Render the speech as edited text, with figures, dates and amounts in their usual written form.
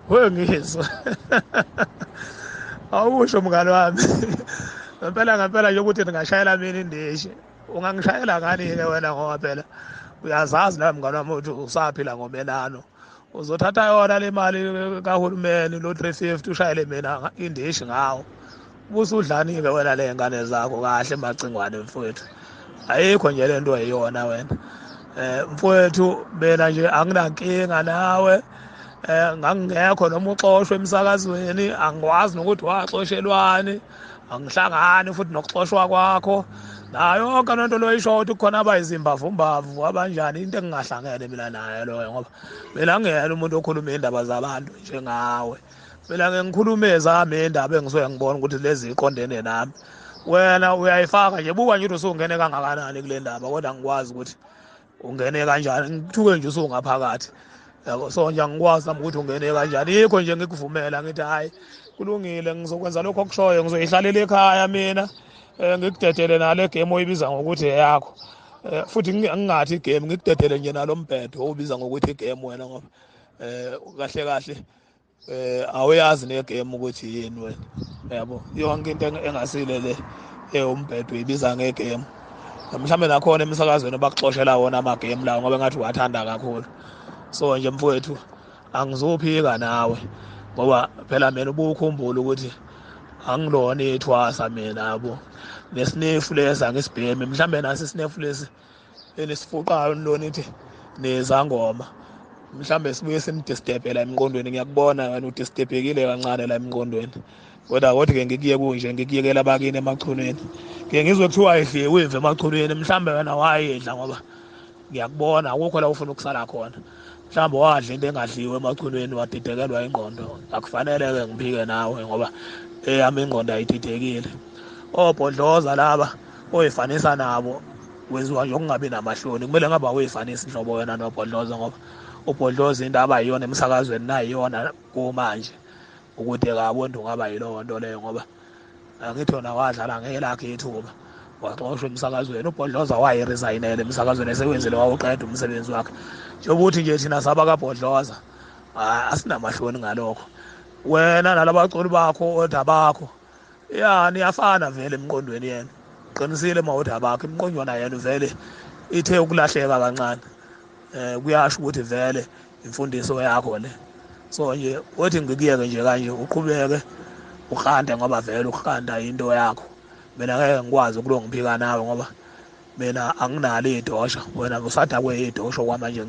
Wengizwa. Awusho mngani wami. Ngempela ngempela nje ukuthi ngingashayela mina indishi. Ungangishayela ngani ke wena ngoba phela uyazazi la mngani wami ukuthi usaphila ngomelano. Uzothatha yona le mali kahulumeni lo 350 ushayele mina indishi ngawo. Ubusudlani ke wena le ngane zakho kahle macingwane mfowethu. Ayikho nje lento eyiyona wena. Mfowethu mina nje anginankinga nawe. Ngangingekho noma uxoshwe emsakazweni, angikwazi nokuthi waxoshelwani, angihlangani futhi nokuxoshwa kwakho. Nayo yonke lento loyisho ukuthi kukhona abayizimbavumbavu abanjani, into engingahlangene mina nayo loyo, ngoba mina ngiyena umuntu okhuluma indaba zabantu njengawe. Mina ngikhuluma ezami indaba engisuke ngibona ukuthi lezi iqondene nami. Wena uyayifaka nje, buka nje ukuthi usungene kangakanani kule ndaba, kodwa ngikwazi ukuthi ungene kanjani, ngithuke nje usungaphakathi. Yabo, so nje angikwazi nami ukuthi ungene kanjani. Yikho nje ngikuvumela ngithi hayi kulungile, ngizokwenza lokho okushoyo, ngizoyihlalela ekhaya mina, ngikudedele nale game oyibiza ngokuthi eyakho. Futhi ngingathi igame, ngikudedele nje nalo mbhedo obiza ngokuthi igame wena, ngoba kahle kahle awuyazi negame ukuthi yini wena. Yabo, yonke into engasile le ewumbhedo uyibiza ngegame. Mhlawumbe nakhona emsakazweni bakuxoshela wona amagame lawo ngoba ngathi uwathanda kakhulu. So nje mfowethu angizophika nawe ngoba phela mina ubukhumbula ukuthi angilona ithwasa mina, yabo. Nesinefu lesi angisibhemi, mhlawumbe nasi isinefu lesi enisifuqayo nilona ithi nezangoma, mhlawumbe sibuye simdisturbe la emqondweni. Ngiyakubona wena udisturbekile kancane la emqondweni, kodwa kodwa ke ngikuye kunje ngikuyekela abakini emachunweni. Ke ngizwe kuthiwa idliwe imvu emachunweni, mhlawumbe wena wayidla ngoba ngiyakubona akukho la ufuna ukusala khona. Mhlawumbe wadla into engadliwe emachunweni wadidekelwa ingqondo. Akufanele ke ngiphike nawe ngoba eyami ingqondo ayididekile. Obhodloza laba oyifanisa nabo wenziwa nje ukungabi namahloni. Kumele ngabe awuyifanisi inhlobo wena nobhodloza, ngoba ubhodloza into abayiyona emsakazweni nayiyona kumanje ukude kabi ungaba yilowo nto leyo, ngoba angithi wona wadlala ngelakhe ithuba waxoshwa emsakazweni. Ubhodloza wayiresignele emsakazweni esewenzile wawuqeda umsebenzi wakhe. Njengoba uthi nje thina saba kabhodloza asinamahloni ngalokho. Wena nalabaculi bakho odabakho ya niyafana vele emqondweni yena. Qinisile mawodabakho imqondwana yena vele ithe ukulahleka kancane. Kuyasho ukuthi vele imfundiso yakho le. So nje uthi ngikuyeke nje kanje uqhubeke ukhande ngoba vele ukhanda into yakho. Mina ngeke ngikwazi ukulongiphika nawe ngoba mina anginalo idosha, wena usadakwe idosho kwamanje.